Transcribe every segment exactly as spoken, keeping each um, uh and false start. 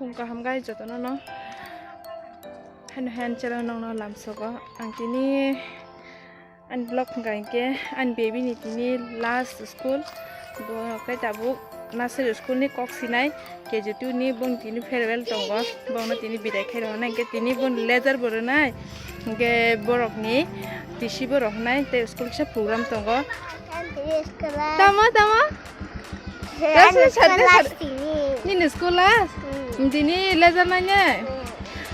Phung kaham gai jotono no. Hano han chela nongno lamsogo. Ang tini ani vlog hwnkha hinkhe ani baby ni tini last school. Bo khe tabuk nursery school ni kok sinai K G two ni bong tini farewell tongo. Bongno tini bidai khai rwna hinkhe tini boni letter bo rwnai. Hinkhe borok ni T C bo rok hnai tei school kisa program tongo. Tamo, tamo? He, Rasa ani sade school sade. Last ini. Nini school last? Hmm. Tini letter nai ne? Hmm.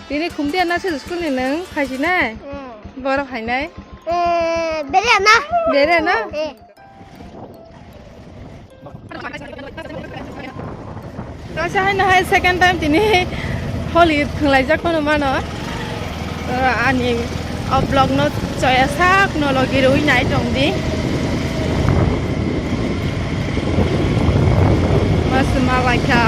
Tini khumti ana se school ni nang phaisi nai? Hmm. Borok hai nai? Eh, bere na. Bere na? Eh. Rasa hai na hai second time tini Holi khwlaijak mano mano. Ani o vlog no chaya sak no logi rwi nai tong di. Mas malaikha.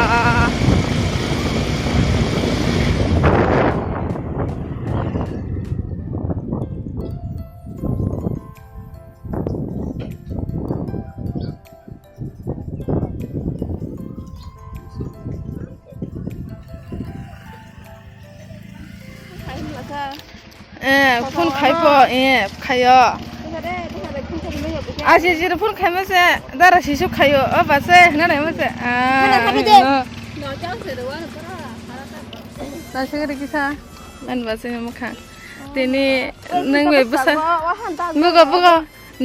Eh, phone khai po, eh, khayo. Aji jiro phone khai mase, dara sisu khayo, o base, hna nai mase. Ah, no. Nasi kiri kisa, an base mukha. Tini nang me busa. Bugo, bugo.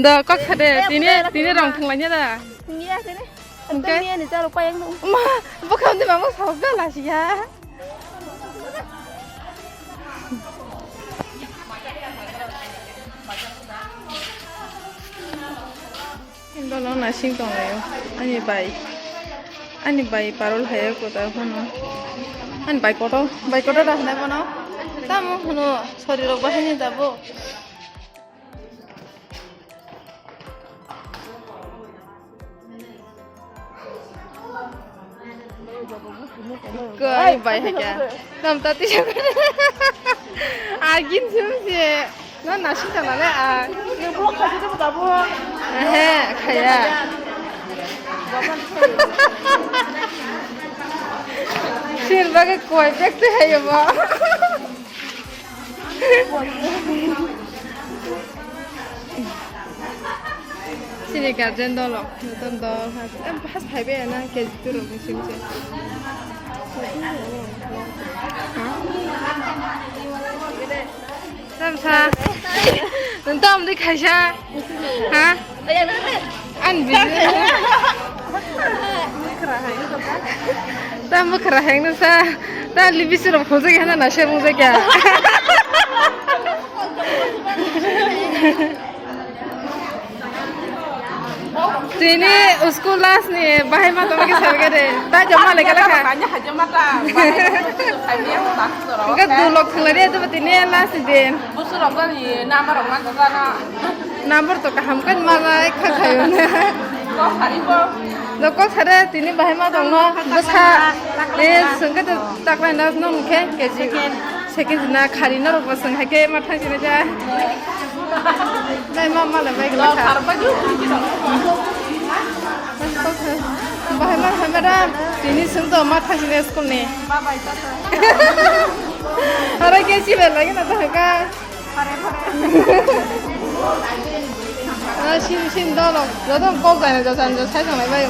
Da, kok sade, tini, tini rong thanglainya da. Iya, tini. Oke. Tini ni chalo koyang nung. Ma, bukham de mama sok da la siya. Indo no nasing tong layo. Ani bai. Ani bai parol haya kota hono. Ani bai koto, bai koto da hna bono. Tamo hono sori rok bahai ni dabo. Koi bai hai kya? Tam ta ti. Agin sum se. Na nasi ta na le a. Ni vlog khai de ta bo. He, khaya. Sir ba ke koi bek te hai bo. Sini guardian dolo, notun dol, has, em, has phaibe na, K G two rok ni sini se. Ha? Tam sa. Nung tam di khaisa. Ha? An bi. Tam bwkhra heng no sa. Ta libi sirok khojak ya na, na se mujak ya. Tini school last ni bahai ma tongma khe salga de. Ta joma le gala kha. Nanya hajama ta. Bahai ma tongma khe salga de. Enggak dulok thangla de, tu tini last ni din. Busurok ni nama rok man jana. Number to kaham kan ma lai kha khayo na. Kok hari bo. Lo kok sare tini bahai ma tongno bwsa. E sengke to taklai na no mukhe K G. Second na khari no rok bwswng hai khe ma thang sini ja. Nai ma ma le bai gla kha. Bahai ma hai madam tini sung to ma thang sini school ni. Aro ke si bel lagi na to ka. Ah, sin, sin dolo. Joto kok jani, joto jani, sai tonglai bai.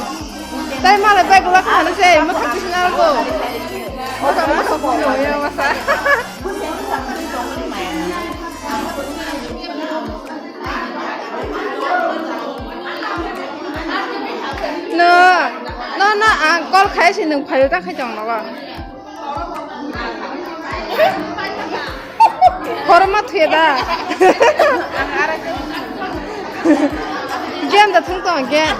Tai malai bai gula khana se, mo khati sina ko. O ka mo ko yo ya masa. No, no, no, ang call khai si nung phayo ta khai chong no ba. Korma thuya da. Game da thung tong game.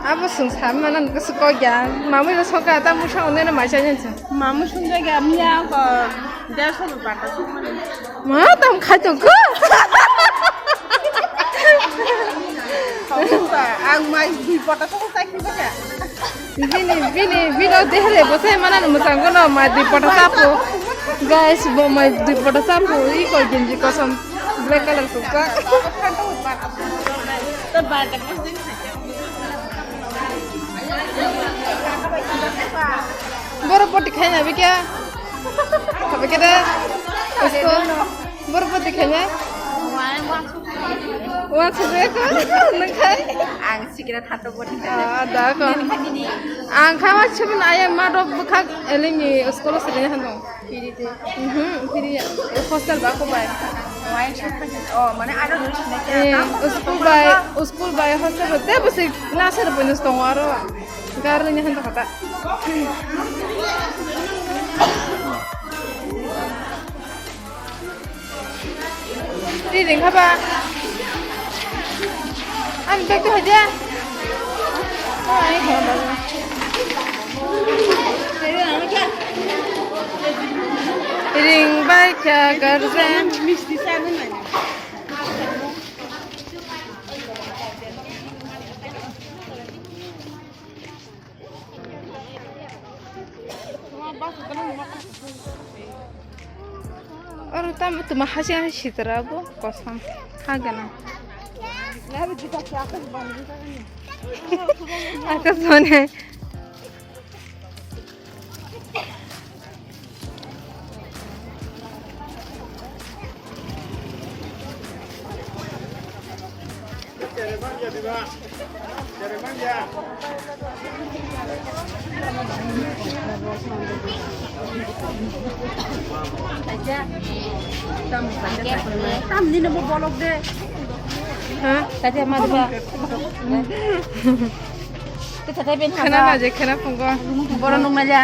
Abo sung sa mana nung su ko game. Mamu ro soka ta musa onne na mai cha nyen. Mamu sung ja game ya ko. Derso rupa ta sung mana. Ma tam khai tong ko. Ang mai dui pota sung sai ki ba. Bini, bini, bini dehre bosai mana mwchang kono mai dui pota chapo. Guys, bo mai dui pota chapo, i ko genji kosom black color sukha. To ba ta ko din. Dikhai na bikya. Habikya da. Usko. Bor bor dikhai na. Wan sujai ko. Nang khai. Ang sikira thato bor. Ah, da ko. Ang khawa chubun ayam ma dok bukhak elini usko lo sedenya hano. Mhm, phiri hostel ba ko bai. Oh, mane aro duri sine kya. Eh, school bai, school bai hostel ba te basi na sar bonus tongo aro. Garni han ta kata. Ri ring haba. Ang bag tu haja. Ai, haba. Ring bai kha garden. Oro tamo tuma hasi hasi sitra bo kosam ha gana. Akasmani. Tamni nabo bolok de. Ha? Tadi ama dua. Khana na je khana phungo. Boro nung na ja.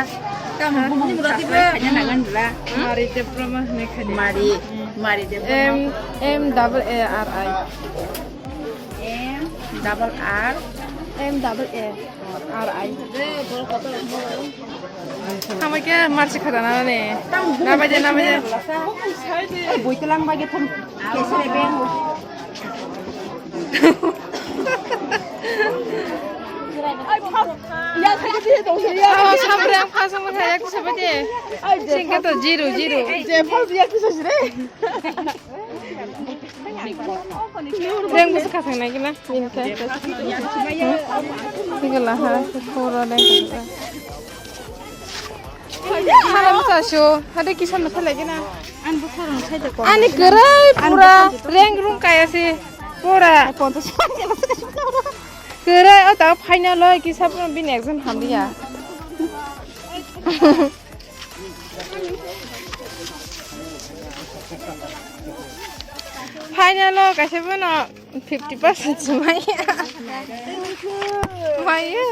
Tam bumung sa khanya nagan dula. Mari Debroma hwnwi khani. Mari, Mari Debroma. M, M double A R I. M double R. M double A R I. Tamo khe marsi khata na ne. Nabai de, nabai de. Boi telang bai ge thum. Kesere beng. Ai, phas. Ya, thai de, dong, ya. Oh, sabre ang phas ang thai yak sabe de. Ai, je, sing khe to zero, zero. Je, phas ya kisa jire. Reng bwswk khasang nai gina, bini khe. Tigala ha, khoro reng. Hala bwsa sio, hade kisa no phalai gina. Ani kwrwi pura reng rung kaya se, pura. Kwrwi, o ta final o kisa bini exam hamliya. Final o kaisa bono fifty percent se maya. Maya.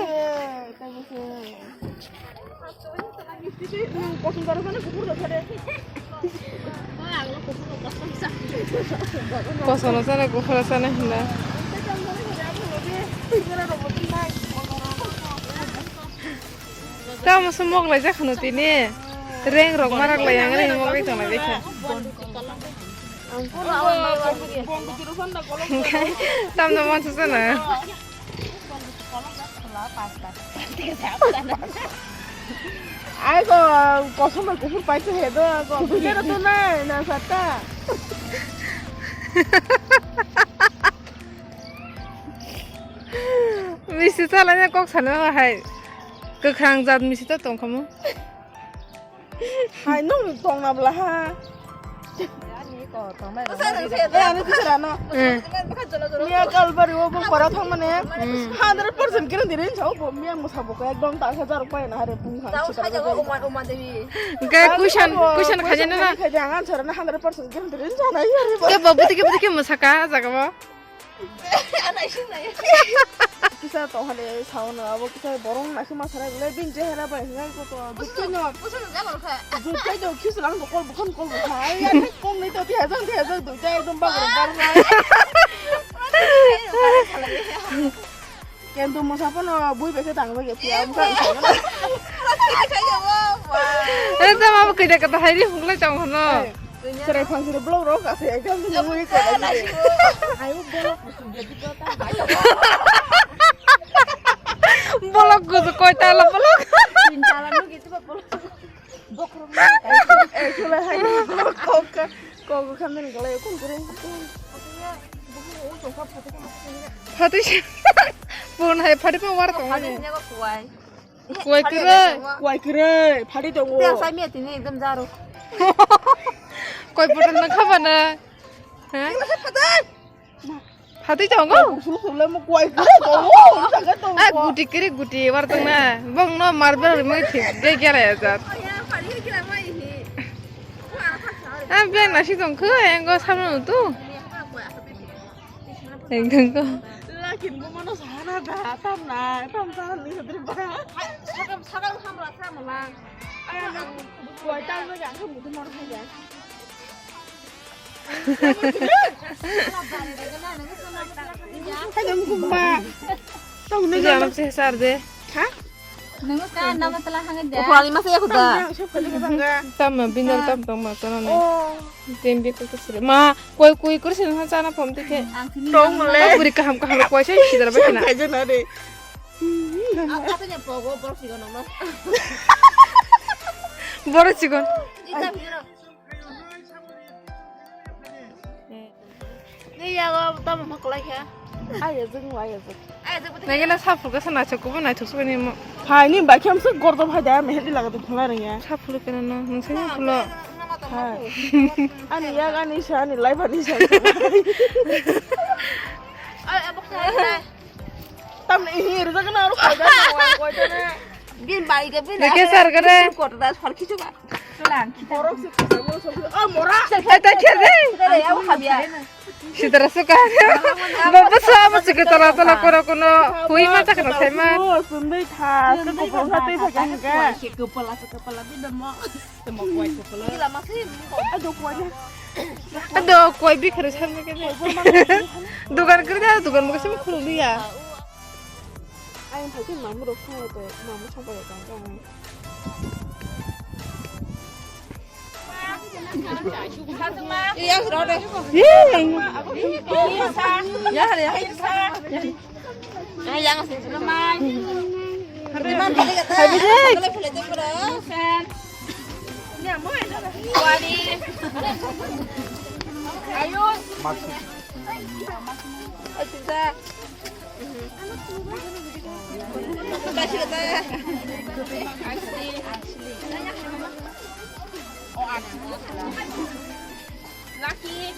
Kosono sana, kuphur sana hinna. Tamo se moglai jak khano tini. Reng rok marak lai yang reng moglai tong lai kha. Tamno mon susana. Ai ko kosom bai kuphur pai se he do ko bujero to nai na sata. Misi chalai kok sana hai. Kwkhwrang jat misi ta tongkhamu. Hai, nung tongna bla ha. Eh, ani tisra no. Eh. Miya kalbari o bung para thang mane. Hmm. Hundred percent kira dirin chao bo miya musa bo ko ekdom ta hajar rupiah na hare bung ha. Ga kusan, kusan khajana na. Khaja ang answer na hundred percent kira dirin chana yare bo. Ke babu tike babu tike musaka jaga bo. Kisa tong hale sao no abo kisa borong naisik ma sarai le bini chehera bai hingai ko to. Jut kai no. Jut kai do kisa lang ko kol bukan kol bukan. Ai ai kong ni to ti hajang ti hajang dui ta ekdom bagor bagor. Kendo mosa pono bui bese tang bege pia am kan. Ekdom abo kida kata hai ri hunglai tong hono. Serai phang sini blog rok ase ekdom sini mui ko. Ayo blog. Bolok guzu koi tala bolok. Tin tala no gitu ba bolok. Bokrok no. Eh, chula hai. Kok kok kok khan den galai kon kore. Phatwi pun hai phatwi pa war tong ani. Kuai kwrwi. Kuai kwrwi, phadi tongo. Te asai miya tini ekdom jaro. Koi bottle no khaba na. Ha? Phatwi tongo? Kusu sule mo kuai kwrwi tongo. Jaga tongo. Ah, guti kwrwi guti war tong na. Bong no marble rimoi thik ge gera ya jat. Ah, beng na si tong kho, engo samno tu. Ekdom ko. Lakin mo mano sahana da, tam na, tam sahana ni sadri ba. Sakam, sakam hamra sa malang. Ay, ang kuai tal mo jang ko mudu mor hai jang. Hai jang kumba. Tong ne jang. Jam se sar de. Ha? Nungo ka nama telah hangat dia. Upali masa ya kuda. Tam bindal tam tong ma kono ne. Oh. Tem bi ko sire. Ma, koi koi kur sin ha chana pom te ke. Ang sini. Tong le. Buri kaham kaham koi sai sidar ba kena. Kaja na de. Apa nya pogo bor sigon no. Bor sigon. Ita biro. Ni yago tamo maklai kha. Ayo jeng, ayo jeng. Nengena sa phulga sa naithok kubo naithok sukani mo. Hai ni bai khe amsa gordo bhai da mehendi laga de phulai rengya. Sa phulga kana no, nungsa ni phulo. Hai. Ani yak ani sa ani life ani sa. Tamni hi rijak na aro koi da koi da ne. Bin bai ga bin. Neke sar ga re. Kota da sar khichu ba. Borok se khasa mo so. Oh mora. Tai tai khe re. Dai ya habia. Sidra suka. Baba sa mo chike tala tala kora kono. Hui ma chakna sai ma. Sundai tha. Ko ko sa tei sa ga ga. Kepala kepala bin mo. Temo kuai kepala. Gila masih. Ado kuai. Ado kuai bi khare samne ke. Dukan kere da dukan mo kasim khulu liya. Ayang phai khe mamu rok phungo to, mamu song pai tong tong. Iya, sudah deh. Ya, ya. Ayang sing sudah mai. Teman balik kata. Balik balik bro. Wani. Ayun. Ayo. Lucky.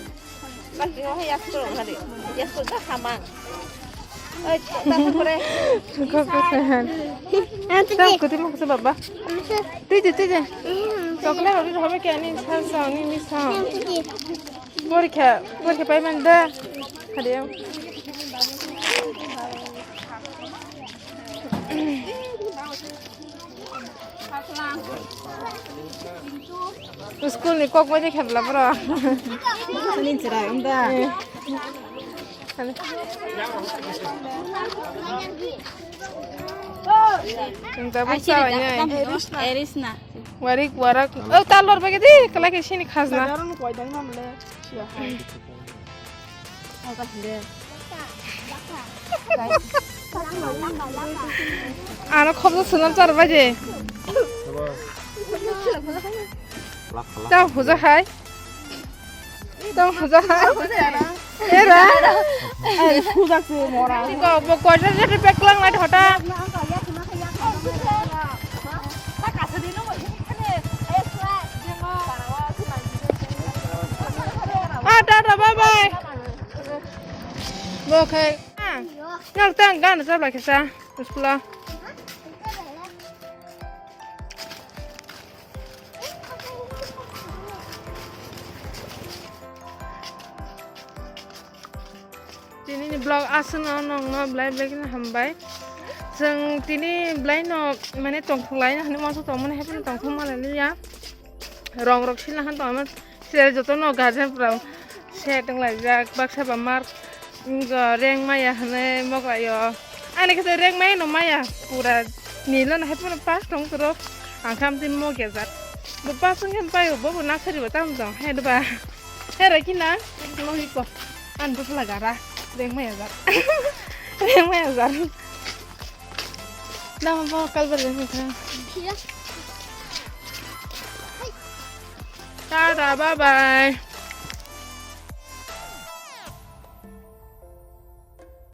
Lucky, oh, yes, bro, hari. Yes, bro, dah hamang. Oi, dah hamang, bre. Suka ko sehan. Tau kuti mo kusa baba. Tiji, tiji. Chocolate ori hobe kya ni sa sa ni mi sa. Porikha, porikha pai man da. Hadi. School ni kok bai khe bla bro. Sini chwrai unda. Chwng tabuk chawai nai. Erisna. Warik warak. Oh, talor bagi di, kala ke sini khajna. Ano khobjo sunam char baje. Tamo huja hai. Tamo huja hai. Era. Ai, huja se mora. Ko bo quarter je pek lang na thota. Ah, tata, bye bye. Bo khai. Ah, nang tang gan sa bla kisa. School. Tini ni vlog aswk no nong no belai belai kheno hambai. Chwng tini belai no mane tongthok lai no hinwi uansuk tong mani hai phano tongthok ma lai liya. Rong rok silna han tong ama sere joto no guardian pura se tong lai jak baksa ba mark. Ngo reng maya hwnwi mokla yo. Ani khe reng maya no maya pura nilo no hai phano pass tong toro. Ang khe amtwi mok ya jak. Bo pass wng khe payo bo bo nasari bo tam jong hai do ba. Hai rai kina no hi ko. An bo pula gara reng maya jak. Reng maya jak. Dama bo kal bar reng maya. Tata bye bye.